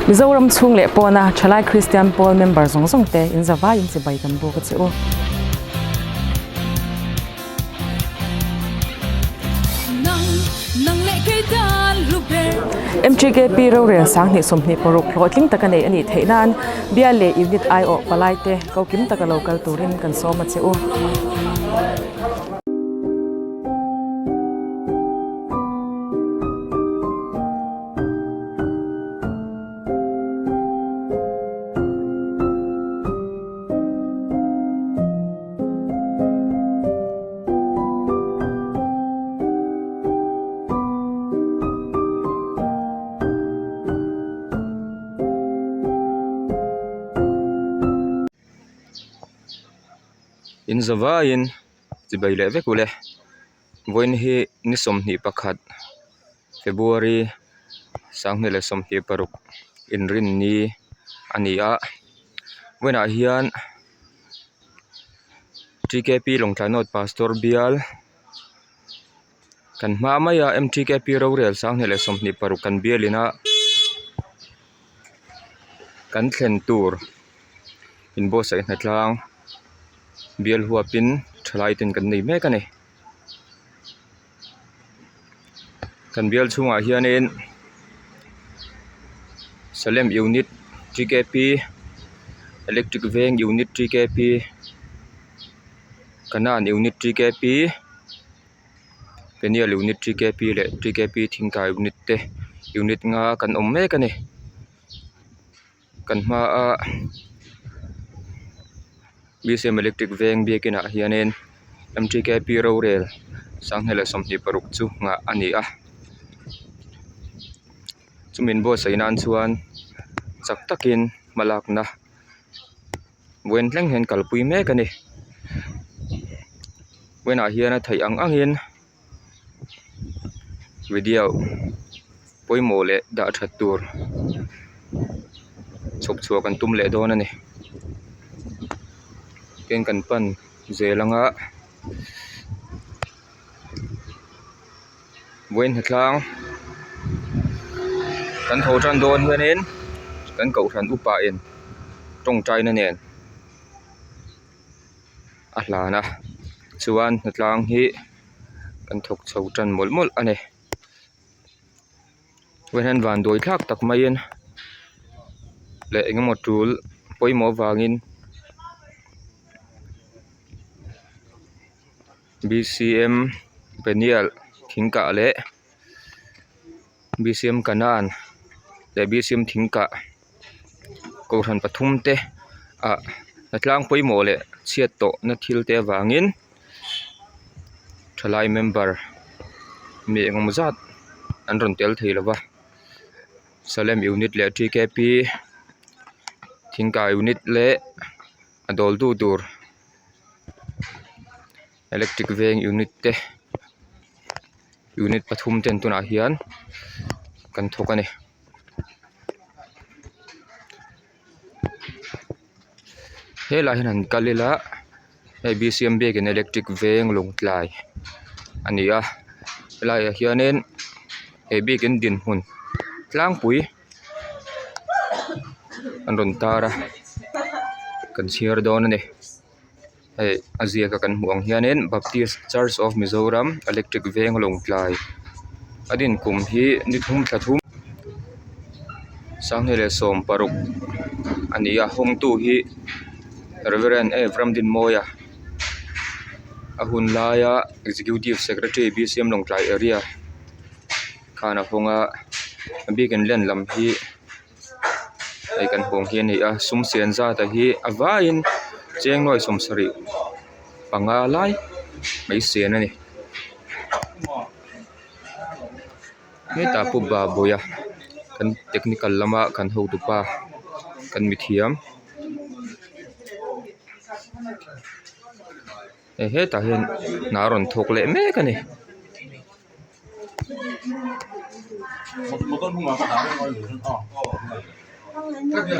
Mizoram chhung leh pawna Thalai Kristian Pawl member zawng zawng te in zavai in chibai kan buk a che u. MTKP rorel 2026 hlawhtling taka nei a nih theih nan bial leh unit aiawh palai te ko kim taka lo kal turin kan sawm a che u. In zavaiin chibai leh vek ule vawiin hi ni 21 February 2026 inrinni a ni a vawiinah hian T K P Lawngtlai North Pastor bial kan hma maia M T K P rorel 2026 kan bial ina kan thlen tur inbuatsaih hnatlang bial huapin thalai ten kan nei mek a ni. Kan bial chhungah hianin Salem unit T K P electric veng unit T K P Kanan unit T K P Peniel unit T K P leh T K P Thingkai unit te unit nga kan awm mek a ni. Kan hmaa B C M electric veng biakin ah hianin M T K P rorel 2026 chu nghah a ni a chumi an buatsaih nan chuan chak takin hma lakna vawiin thleng hian kalpui mek a ni vawiinah hian a theih ang angin. Video pawimawh leh dah that tur chhawp chhuah kan tum leh dawn a ni tin kan pan zel anga vawiin hnatlang kan tho tan dawn hianin kan kohhran upa in tawngtaina nen. a hlan a chuan hnatlang hi kan thawk chho tan mawlh mawlh a ni tunah hian vanduai thlak tak maiin leh eng emaw tul pawimawh avangin B C M peniel thing kah leh B C M kanan leh B C M thing kah. Kohhran pathum te ah hnatlang pawimawh leh chhiat tawh na thil te avangin thalai member mi engemaw zat an rawn tel thei lova Salem unit leh T K P thingkai unit leh a dawl tu tur electric veng unit te unit pathum ten tunah hian kan thawk a ni. Helaiah hian han kal ila hei B C M biakin electric veng lawngtlai a ni a helaiah hianin he biakin dinhmun tlangpui an rawn tar a kan chhiar dawn a ni. Hei a ziak a kan hmuh ang hianin Baptist Church of Mizoram Electric Veng Lawngtlai a din kum hi ni thum thla thum 2016 a ni a hawngtu hi Reverend F Ramdinmawia a hun laia Executive Secretary B C M Lawngtlai Area khan a hawng a a biakin len lam hi. Hei kan hmuh ang hi a ni a sum sian zat a hi a vaiin cheng nuai 75 lai mai sian a ni hetah pu Babuia kan technical lama kan hotupa kan mithiam hei hetah hian hna a rawn thawk leh mek a ni.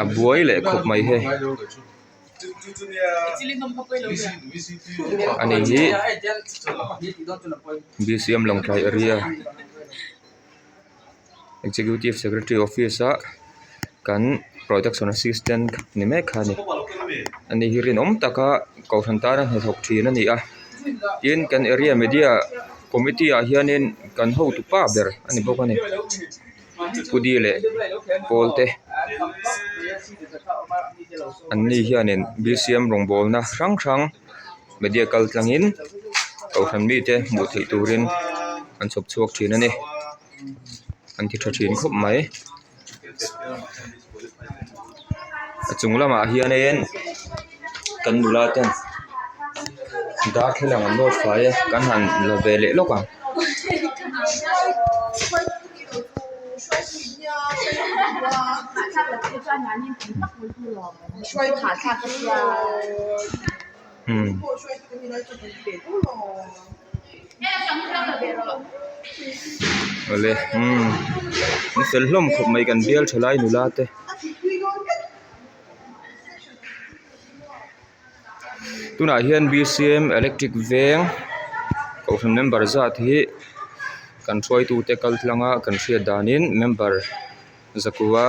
A buai leh khawp mai hei ani hi B C M Lawngtlai area. Executive Secretary Office a kan Production Assistant ni mek kha a ni. Ani hi rinawm taka kohhran tana hnathawk thin a ni a tin kan area media committee ah hianin kan hotu pa ber a ni bawk a ni pudi leh pawl te an ni hianin b c m rawngbawlna hrang hrang media kal tlangin kohhran mite hmuh theih turin an chhawp chhuak thin a ni an ti tha thin khawp mai. A chung lamah hianin kan nula ten darthlalang an nawt fai a kan han la ve leh lawk ang. Awle umm an fel hlawm khawp mai kan bial tha lai nula te tunah hian b c m electric veng kohhran member zat hi kan hruaitute kal tlang a kan hriat danin member zakua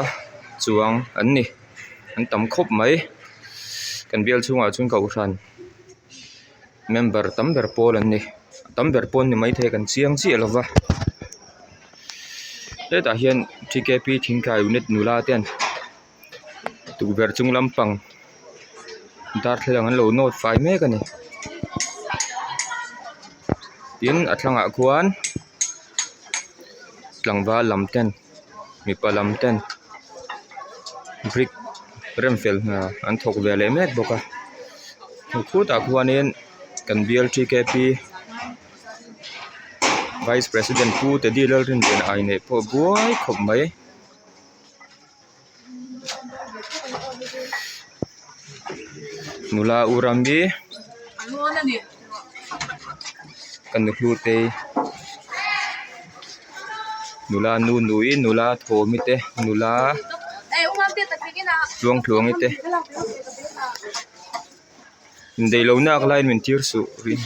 chuang an ni an tam khawp mai kan bial chhungah chuan kohhran member tam ber pawl an ni tam ber pawl ni maithei kan chiang chiah lo va hetah hian t k p thingkai unit nula ten tukverh chung lampang darthlalang an lo nawt fai mek a ni tin a thlangah khuan tlangval lam ten. Mipa lam ten brick rem fel hna an thawk ve leh mek bawk a khutah khuanin kan bial t k p vice president pu teddy lalrinliana a inneih pawh buai khawp mai. Nula u Rami ka nu Hlutei nula nu nui nula Thawmi te nula Tluangtluangi te indaih loh nak laiin min tir suh rih.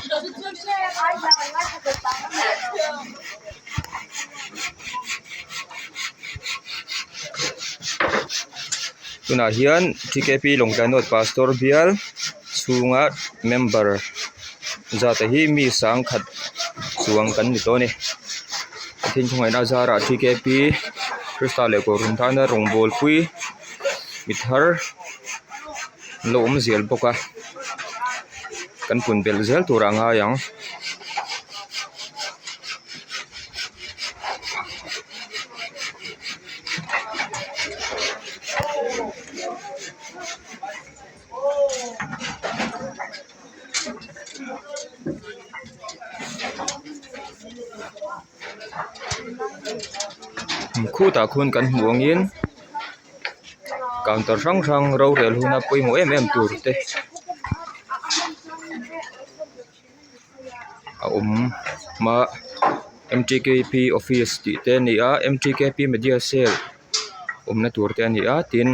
Tunah hian t k p Lawngtlai North Pastor bial chhunga member zat hi mi sangkhat chuang kan ni tawh a ni Pathian khawngaihna zarah t k p Krista leh Kohhran tana rawngbawl pui mi thar. An lo awm zel bawk a kan pun belh zel tur ah a ngai ang. Khutah khuan kan hmuh angin. Counter hrang hrang rorel huna pawimawh em em tur te a awm a m t k p office tih te a ni a m t k p media cell awmna tur te a ni a tin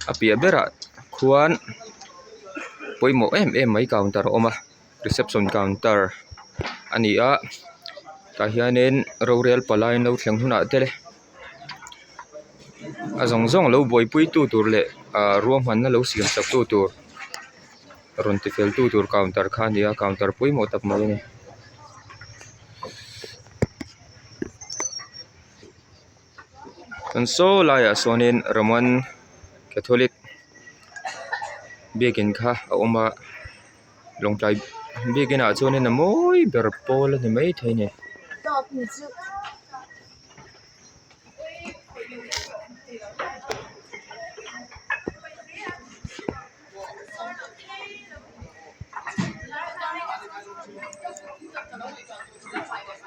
a piah berah khuan pawimawh em em mai counter a awm a. Reception counter a ni a tah hianin rorel palai an lo thleng hunah te a zawng zawng lo buaipui tu tur leh ah ruahmanna lo siam sak tu tur rawn ti fel tu tur counter kha a ni a counter pawimawh tak mai a ni. Chuan saw laiah sawnin Roman Catholic biakin kha a awm a. Lawngtlai biakin ah chuanin a mawi ber pawl a ni maithei a ni.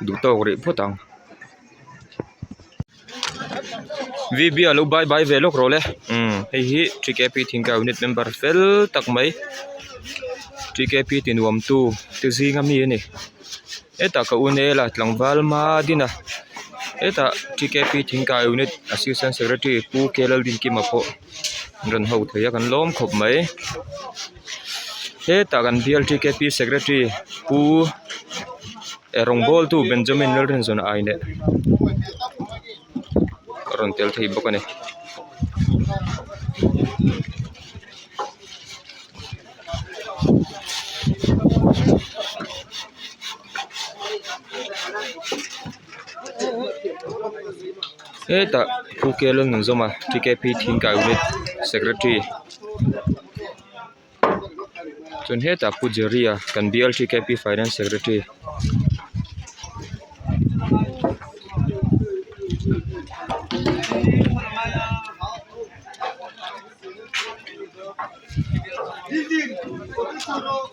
Duh tawk rih phawt ang. V B a lo bye bye ve lawk rawh le umm hei hi t k p thingkai unit member fel tak mai t k p ti nuam tu te zing ami a ni hetah ka u nel a tlangval hma din a hetah t k p thingkai unit assistant secretary pu k laldinkima pawh an rawn ho thei a kan lawm khawp mai hetah kan bial t k p secretary pu. Rawngbawltu Benjamin Lalrinzawna ai leh a rawn tel thei bawk a ni. Hetah Pu K Lalnunzawma TKP Thingkai Unit Secretary chuan hetah Pu Jerry a kan bial TKP Finance Secretary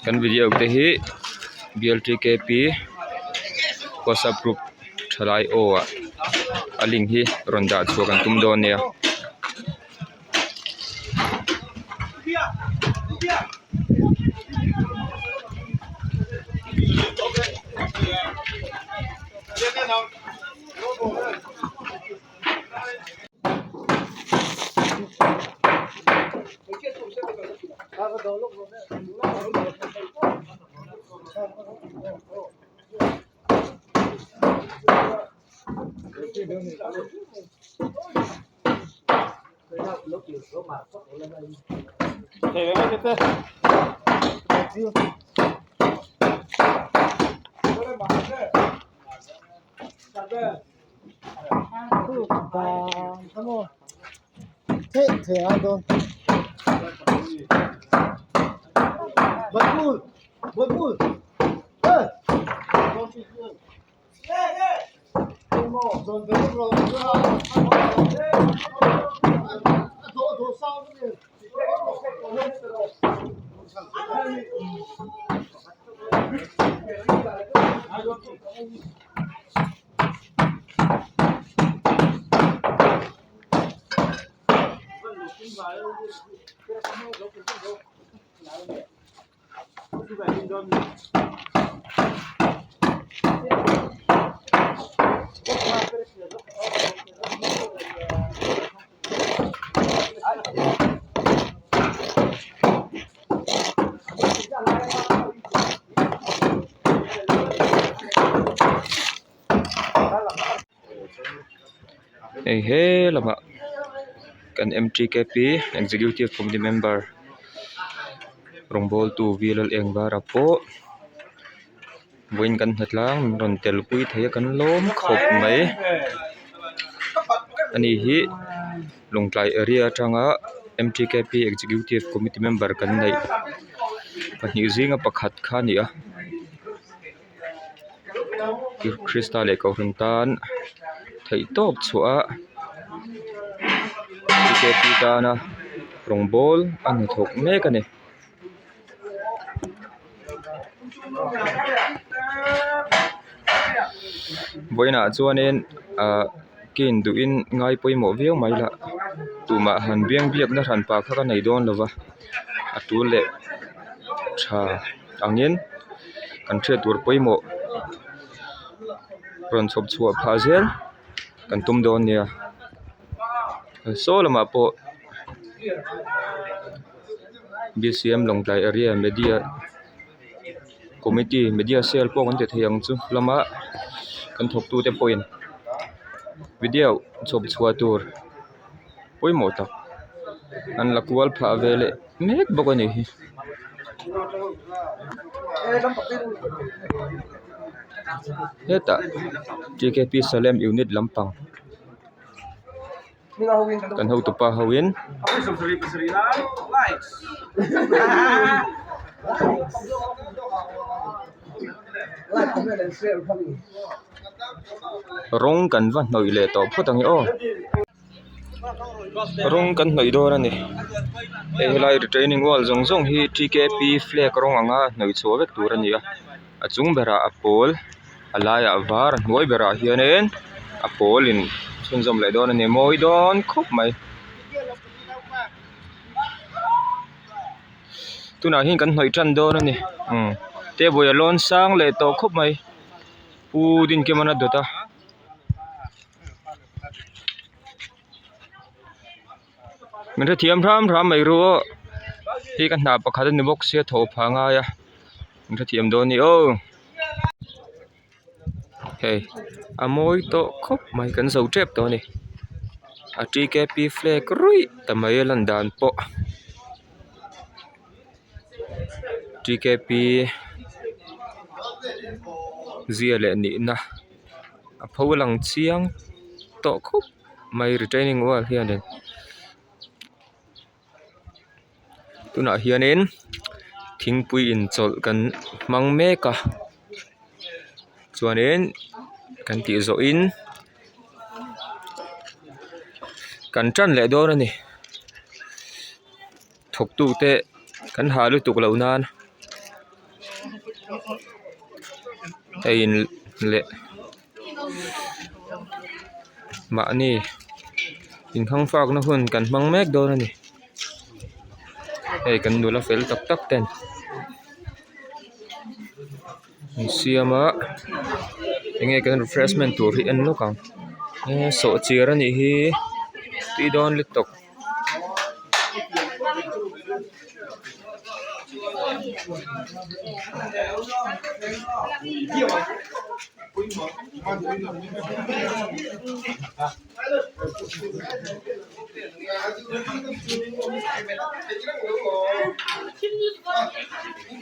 kan video te hi bial TKP whatsapp group thalai aw ah a link hi rawn dah chhuah kan tum dawn nia. Hei he lamah kan M T K P executive committee member rawngbawltu V L Engvara pawh vawiin kan hnatlang min rawn tel pui thei a kan lawm khawp mai ani hi Lawngtlai area atanga M T K P executive committee member kan neih pahnih zinga pakhat kha a ni a. Krista leh kohhran tan theih tawp chhuah a bjp tana rawngbawl a hnathawk mek a ni. Vawiinah chuanin ahh key duhin ngai pawimawh viau mai lah tumah han biang biakna hranpa kha ka nei dawn lo va a tul leh tha angin kan hriat tur pawimawh rawn chhawp chhuah phah zel kan tum dawn nia saw lamah pawh B C M Lawngtlai area media committee media cell pawh kan ti thei ang chu lama kan thawk tute pawhin video chhawp chhuah tur pawimawh tak an la kual phah ve leh mek bawk a nih hi. Hetah T K P Salem unit lampang kan hotupa ho in rawng kan va hnawih leh tawh phawt ang e aw. Rawng kan hnawih dawn a ni hei helai retaining wall zawng zawng hi T K P flag rawng anga hnawih chhuah vek tur a ni a a chung berah a pawl a laiah a var a hnuai berah hianin a pawl in chhunzawm leh dawn a ni mawi dawn khawp mai tunah hian kan hnawih tan dawn a ni umm table a lawn sang leh tawh khawp mai pu Dinkiman a dawt a. Min hrethiam hram hram mai ru aw hei ka hna pakhat a ni bawk sia tho pha ngai a min hrethiam dawn a ni aw. Hei a mawi tawh khawp mai kan zo tep tawh a ni a t k p flag ruih ta mai a lan dan pawh t k p zia leh nihna a pho lang chiang tawh khawp mai retaining wall hianin. Tunah hianin thingpui inchawlh kan hmang mek a chuanin kan tih zawhin kan tan leh dawn a ni thawktute kan hah lutuk loh nan hei in leh. Mahni inhawng fakna hun kan hmang mek dawn a ni hei kan nula fel tak tak ten an siam a enge kan refreshment tur hi en lawk ang e sawhchiar a nih hi tui dawn lutuk.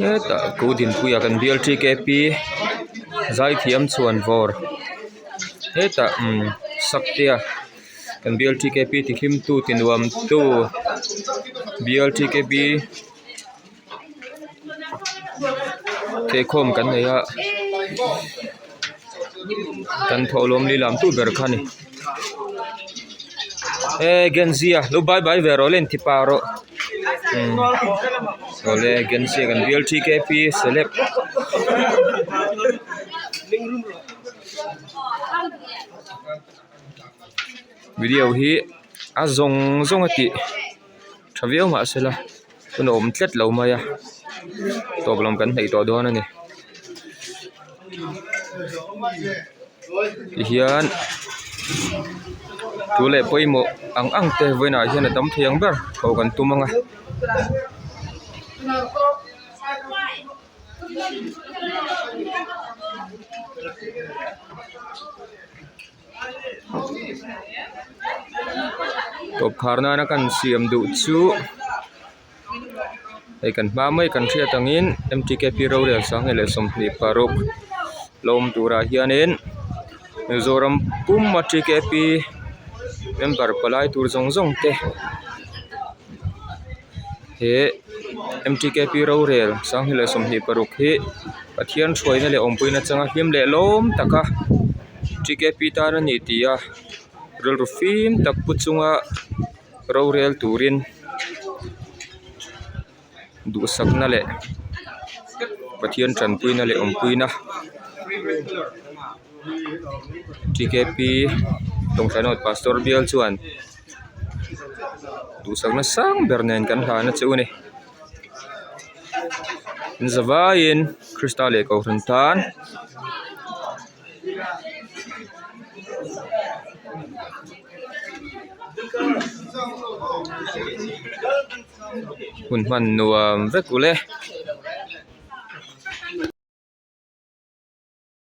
Hetah ku Dinpuia kan bial t k p zaithiam chhuanvawr hetah umm saktea. Kan bial t k p ti hlim tu ti nuam tu bial t k p thehkhawm kan nei a kan thawhlawm lilam tu ber kha a ni e genzia lo bye bye ve rawh le inti pah rawh umm awle genzia kan bial t k p celeb. Video hi a zawng zawng a tih tha viau mahsela hun a awm tlat lo mai a tawp lam kan hnaih tawh dawn a ni tihian thu leh pawimawh ang ang te vawiinah hian a tam thei ang ber ho kan tum ang a. Tawp khar nana kan siam duh chu hei kan hma mai kan hriat angin m t k p rorel sanghnih leh 26 lawm turah hianin Mizoram puma t k p member palai tur zawng zawng te he m t k p rorel sanghnih leh 26 hi Pathian hruaina leh awmpuina changa hlim leh lawm taka t k p tan a ni tih a rilru fim tak pu chunga rorel turin duhsakna leh Pathian tanpuina leh awmpuina t k p Lawngtlai Pastor bial chuan duhsakna sang ber nen kan hlan a che u a ni. An zavaiin Krista leh Kohhran tan hun hman nuam vek ule.